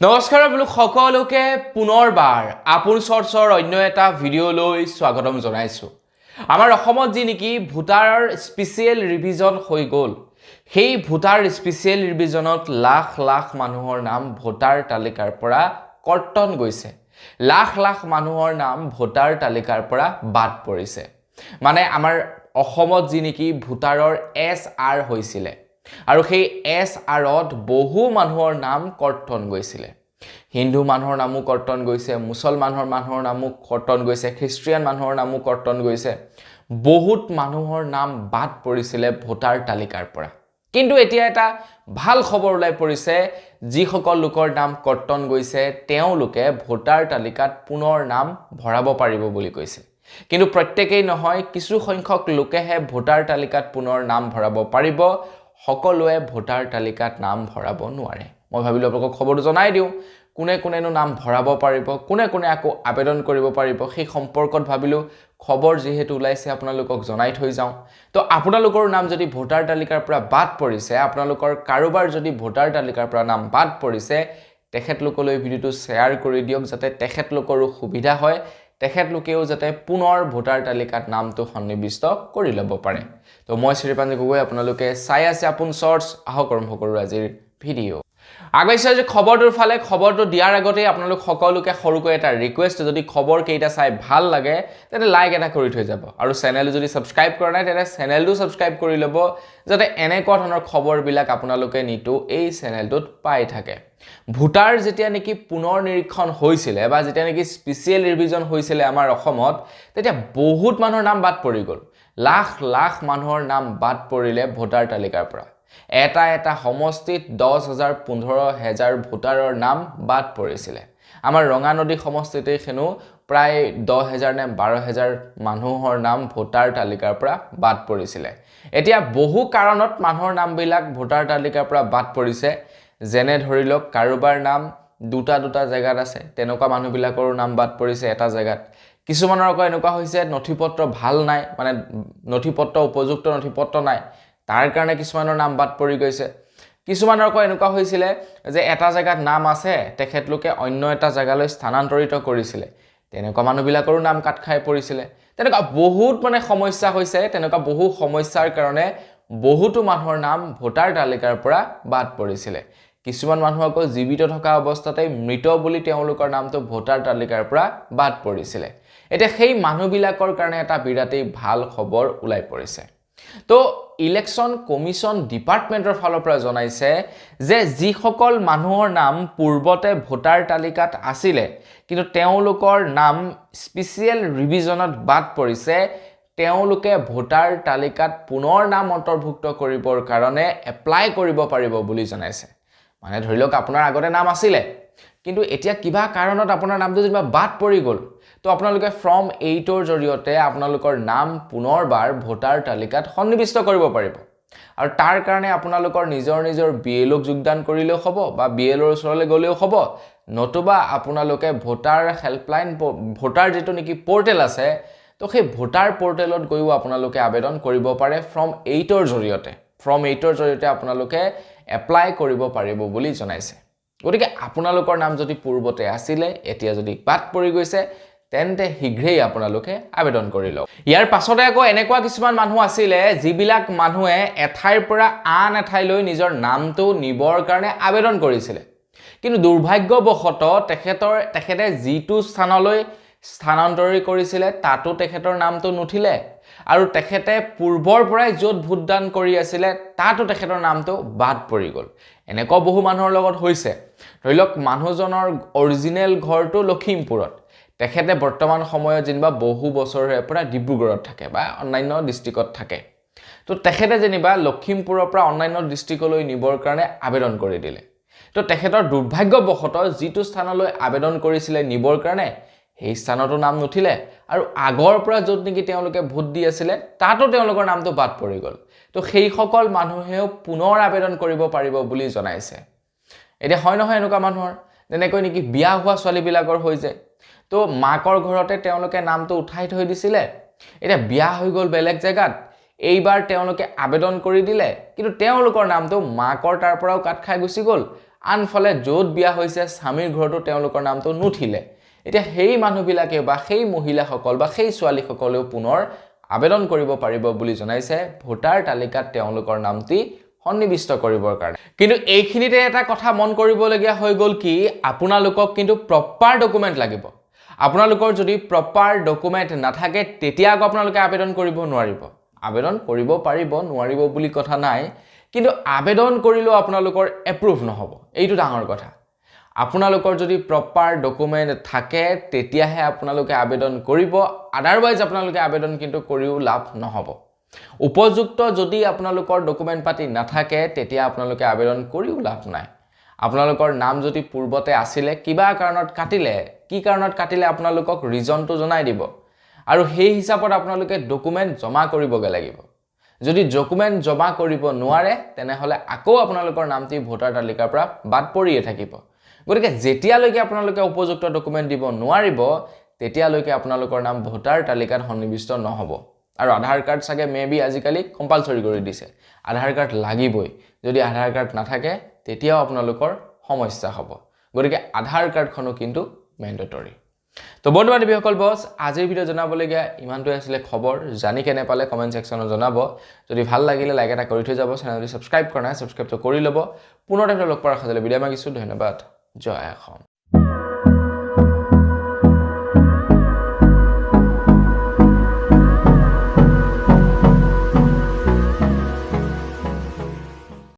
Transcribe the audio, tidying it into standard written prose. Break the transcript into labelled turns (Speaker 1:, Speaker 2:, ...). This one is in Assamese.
Speaker 1: নমস্কাৰ বোলো সকলোকে, পুনৰবাৰ আপোন চৰ্চৰ অন্য এটা ভিডিঅ'লৈ স্বাগতম জনাইছোঁ। আমাৰ অসমত যি নেকি ভোটাৰৰ স্পেচিয়েল ৰিভিজন হৈ গ'ল, সেই ভোটাৰ স্পেচিয়েল ৰিভিজনত লাখ লাখ মানুহৰ নাম ভোটাৰ তালিকাৰ পৰা কৰ্তন গৈছে, লাখ লাখ মানুহৰ নাম ভোটাৰ তালিকাৰ পৰা বাদ পৰিছে। মানে আমাৰ অসমত যি নেকি ভোটাৰৰ এছআইআৰ হৈছিলে আৰু সেই এছআইআৰত বহু মানুহৰ নাম কৰ্তন গৈছিলে। হিন্দু মানুহৰ নামো কৰ্তন গৈছে, মুছলমানৰ মানুহৰ নামো কৰ্তন গৈছে, খ্ৰীষ্টিয়ান মানুহৰ নামো কৰ্তন গৈছে। বহুত মানুহৰ নাম বাদ পৰিছিলে ভোটাৰ তালিকাৰ পৰা। কিন্তু এতিয়া এটা ভাল খবৰ ওলাই পৰিছে। যিসকল লোকৰ নাম কৰ্তন গৈছে, তেওঁলোকে ভোটাৰ তালিকাত পুনৰ নাম ভৰাব পাৰিব বুলি কৈছে। কিন্তু প্ৰত্যেকেই নহয়, কিছু সংখ্যক লোকেহে ভোটাৰ তালিকাত পুনৰ নাম ভৰাব পাৰিব। সকলোৱে ভোটাৰ তালিকাত নাম ভৰাব নোৱাৰে। মই ভাবিলোঁ আপোনালোকক খবৰটো জনাই দিওঁ। কোনে কোনেনো নাম ভৰাব পাৰিব, কোনে কোনে আকৌ আবেদন কৰিব পাৰিব, সেই সম্পৰ্কত ভাবিলোঁ খবৰ যিহেতু ওলাইছে, আপোনালোকক জনাই থৈ যাওঁ। তো আপোনালোকৰ নাম যদি ভোটাৰ তালিকাৰ পৰা বাদ পৰিছে, আপোনালোকৰ কাৰোবাৰ যদি ভোটাৰ তালিকাৰ পৰা নাম বাদ পৰিছে, তেখেতলোকলৈ ভিডিঅ'টো শ্বেয়াৰ কৰি দিয়ক, যাতে তেখেতলোকৰো সুবিধা হয়, তেখেতলোকেও যাতে পুনৰ ভোটাৰ তালিকাত নামটো সন্নিৱিষ্ট কৰি ল'ব পাৰে। তো মই শ্ৰীপাঞ্জী গগৈ, আপোনালোকে চাই আছে আপোন চৰ্চ। আহক, আৰম্ভ কৰোঁ আজিৰ ভিডিঅ'। আগবাঢ়িছে আজি খবৰটোৰ ফালে। খবৰটো দিয়াৰ আগতেই আপোনালোক সকলোকে সৰুকৈ এটা ৰিকুৱেষ্ট, যদি খবৰ কেইটা চাই ভাল লাগে, তেন্তে লাইক এটা কৰি থৈ যাব আৰু চেনেলটো যদি ছাবস্ক্ৰাইব কৰা নাই, তেন্তে চেনেলটো ছাবস্ক্ৰাইব কৰি ল'ব, যাতে এনেকুৱা ধৰণৰ খবৰবিলাক আপোনালোকে নিতৌ এই চেনেলটোত পাই থাকে। ভোটাৰ যেতিয়া নেকি পুনৰ নিৰীক্ষণ হৈছিলে বা যেতিয়া নেকি স্পেচিয়েল ৰিভিজন হৈছিলে আমাৰ অসমত, তেতিয়া বহুত মানুহৰ নাম বাদ পৰি গ'ল। লাখ লাখ মানুহৰ নাম বাদ পৰিলে ভোটাৰ তালিকাৰ পৰা। এটা এটা সমষ্টিত 10,000, 15,000 ভোটাৰৰ নাম বাদ পৰিছিলে। আমাৰ ৰঙানদী সমষ্টিতেই হেনো প্ৰায় 10,000 নে 12,000 মানুহৰ নাম ভোটাৰ তালিকাৰ পৰা বাদ পৰিছিলে। এতিয়া বহু কাৰণত মানুহৰ নামবিলাক ভোটাৰ তালিকাৰ পৰা বাদ পৰিছে। যেনে ধৰি লওক, কাৰোবাৰ নাম দুটা দুটা জেগাত আছে, তেনেকুৱা মানুহবিলাকৰো নাম বাদ পৰিছে এটা জেগাত। কিছুমানৰ আকৌ এনেকুৱা হৈছে, নথি পত্ৰ ভাল নাই, মানে নথি পত্ৰ, উপযুক্ত নথি পত্ৰ নাই, তাৰ কাৰণে কিছুমানৰ নাম বাদ পৰি গৈছে। কিছুমানৰ আকৌ এনেকুৱা হৈছিলে যে এটা জেগাত নাম আছে, তেখেতলোকে অন্য এটা জেগালৈ স্থানান্তৰিত কৰিছিলে, তেনেকুৱা মানুহবিলাকৰো নাম কাট খাই পৰিছিলে। তেনেকুৱা বহুত মানে সমস্যা হৈছে। তেনেকুৱা বহু সমস্যাৰ কাৰণে বহুতো মানুহৰ নাম ভোটাৰ তালিকাৰ পৰা বাদ পৰিছিলে। কিছুমান মানুহ আকৌ জীৱিত থকা অৱস্থাতে মৃত বুলি তেওঁলোকৰ নামটো ভোটাৰ তালিকাৰ পৰা বাদ পৰিছিলে। এতিয়া সেই মানুহবিলাকৰ কাৰণে এটা বিৰাটেই ভাল খবৰ ওলাই পৰিছে। তো ইলেকশ্যন কমিশ্যন ডিপাৰ্টমেণ্টৰ ফালৰ পৰা জনাইছে যে যিসকল মানুহৰ নাম পূৰ্বতে ভোটাৰ তালিকাত আছিলে, কিন্তু তেওঁলোকৰ নাম স্পেচিয়েল ৰিভিজনত বাদ পৰিছে, তেওঁলোকে ভোটাৰ তালিকাত পুনৰ নাম অন্তৰ্ভুক্ত কৰিবৰ কাৰণে এপ্লাই কৰিব পাৰিব বুলি জনাইছে। মানে ধৰি লওক, আপোনাৰ আগতে নাম আছিলে, কিন্তু এতিয়া কিবা কাৰণত আপোনাৰ নামটো যেনিবা বাদ পৰি গ'ল, তো আপোনালোকে ফৰ্ম 8ৰ জৰিয়তে আপোনালোকৰ নাম পুনৰবাৰ ভোটাৰ তালিকাত সন্নিৱিষ্ট কৰিব পাৰিব। আৰু তাৰ কাৰণে আপোনালোকৰ নিজৰ নিজৰ বিএলঅ'ক যোগদান কৰিলেও হ'ব বা বিএলঅ'ৰ ওচৰলৈ গ'লেও হ'ব, নতুবা আপোনালোকে ভোটাৰ হেল্পলাইন, ভোটাৰ যিটো নেকি পৰ্টেল আছে, তো সেই ভোটাৰ পৰ্টেলত গৈও আপোনালোকে আবেদন কৰিব পাৰে ফৰ্ম 8ৰ জৰিয়তে। ফৰ্ম 8ৰ জৰিয়তে আপোনালোকে এপ্লাই কৰিব পাৰিব বুলি জনাইছে। গতিকে আপোনালোকৰ নাম যদি পূৰ্বতে আছিলে, এতিয়া যদি বাদ পৰি গৈছে, তেন্তে শীঘ্ৰেই আপোনালোকে আবেদন কৰি লওক। ইয়াৰ পাছতে আকৌ এনেকুৱা কিছুমান মানুহ আছিলে, যিবিলাক মানুহে এঠাইৰ পৰা আন এঠাইলৈ নিজৰ নামটো নিবৰ কাৰণে আবেদন কৰিছিলে, কিন্তু দুৰ্ভাগ্যবশতঃ তেখেতে যিটো স্থানলৈ স্থানান্তৰিত কৰিছিলে, তাতো তেখেতৰ নামটো নুঠিলে আৰু তেখেতে পূৰ্বৰ পৰাই য'ত ভোটদান কৰি আছিলে, তাতো তেখেতৰ নামটো বাদ পৰি গ'ল। এনেকুৱা বহু মানুহৰ লগত হৈছে। ধৰি লওক, মানুহজনৰ অৰিজিনেল ঘৰটো লখিমপুৰত, তেখেতে বৰ্তমান সময়ত যেনিবা বহু বছৰৰে পৰা ডিব্ৰুগড়ত থাকে বা অন্যান্য ডিষ্ট্ৰিক্টত থাকে। তো তেখেতে যেনিবা লখিমপুৰৰ পৰা অন্যান্য ডিষ্ট্ৰিক্টলৈ নিবৰ কাৰণে আবেদন কৰি দিলে। তো তেখেতৰ দুৰ্ভাগ্যবশতঃ যিটো স্থানলৈ আবেদন কৰিছিলে নিবৰ কাৰণে, সেই স্থানতো নাম নুঠিলে আৰু আগৰ পৰা য'ত নেকি তেওঁলোকে ভোট দি আছিলে, তাতো তেওঁলোকৰ নামটো বাদ পৰি গ'ল। তো সেইসকল মানুহেও পুনৰ আবেদন কৰিব পাৰিব বুলি জনাইছে। এতিয়া হয় নহয় এনেকুৱা মানুহৰ, যেনেকৈ নেকি বিয়া হোৱা ছোৱালীবিলাকৰ হৈ যায়। তো মাকৰ ঘৰতে তেওঁলোকে নামটো উঠাই থৈ দিছিলে, এতিয়া বিয়া হৈ গ'ল বেলেগ জেগাত, এইবাৰ তেওঁলোকে আবেদন কৰি দিলে, কিন্তু তেওঁলোকৰ নামটো মাকৰ তাৰ পৰাও কাট খাই গুচি গ'ল। আনফালে য'ত বিয়া হৈছে স্বামীৰ ঘৰতো তেওঁলোকৰ নামটো নুঠিলে। এতিয়া সেই মানুহবিলাকে বা সেই মহিলাসকল বা সেই ছোৱালীসকলেও পুনৰ আবেদন কৰিব পাৰিব বুলি জনাইছে ভোটাৰ তালিকাত তেওঁলোকৰ নামটি সন্নিৱিষ্ট কৰিবৰ কাৰণে। কিন্তু এইখিনিতে এটা কথা মন কৰিবলগীয়া হৈ গ'ল কি, আপোনালোকক কিন্তু প্ৰপাৰ ডকুমেণ্ট লাগিব। আপোনালোকৰ যদি প্ৰপাৰ ডকুমেণ্ট নাথাকে তেতিয়া আকৌ আপোনালোকে আবেদন কৰিব নোৱাৰিব। আবেদন কৰিব পাৰিব, নোৱাৰিব বুলি কথা নাই, কিন্তু আবেদন কৰিলেও আপোনালোকৰ এপ্ৰুভ নহ'ব, এইটো ডাঙৰ কথা। আপোনালোকৰ যদি প্ৰপাৰ ডকুমেণ্ট থাকে তেতিয়াহে আপোনালোকে আবেদন কৰিব, আদাৰৱাইজ আপোনালোকে আবেদন কিন্তু কৰিও লাভ নহ'ব। উপযুক্ত যদি আপোনালোকৰ ডকুমেণ্ট পাতি নাথাকে তেতিয়া আপোনালোকে আবেদন কৰিও লাভ নাই। আপোনালোকৰ নাম যদি পূৰ্বতে আছিলে, কিবা কাৰণত কাটিলে, কি কাৰণত কাটিলে আপোনালোকক ৰিজনটো জনাই দিব আৰু সেই হিচাপত আপোনালোকে ডকুমেণ্ট জমা কৰিবগৈ লাগিব। যদি ডকুমেণ্ট জমা কৰিব নোৱাৰে তেনেহ'লে আকৌ আপোনালোকৰ নামটি ভোটাৰ তালিকাৰ পৰা বাদ পৰিয়ে থাকিব। গতিকে যেতিয়ালৈকে আপোনালোকে উপযুক্ত ডকুমেণ্ট দিব নোৱাৰিব তেতিয়ালৈকে আপোনালোকৰ নাম ভোটাৰ তালিকাত সন্নিৱিষ্ট নহ'ব। আৰু আধাৰ কাৰ্ড চাগে মে বি আজিকালি কম্পালচৰি কৰি দিছে, আধাৰ কাৰ্ড লাগিবই। যদি আধাৰ কাৰ্ড নাথাকে তেতিয়াও আপোনালোকৰ সমস্যা হ'ব। গতিকে আধাৰ কাৰ্ডখনো কিন্তু মেণ্ডেটৰী। তো বন্ধু বান্ধৱীসকল, বছ আজিৰ ভিডিঅ' জনাবলগীয়া ইমানটোৱে আছিলে খবৰ। জানি কেনে পালে কমেণ্ট ছেকশ্যনত জনাব। যদি ভাল লাগিলে লাইক এটা কৰি থৈ যাব, চেনেলটো ছাবস্ক্ৰাইব কৰা নাই ছাবস্ক্ৰাইবটো কৰি ল'ব। পুনৰ লগ পোৱাৰ আশা বিদায় মাগিছোঁ। ধন্যবাদ। জয় অসম।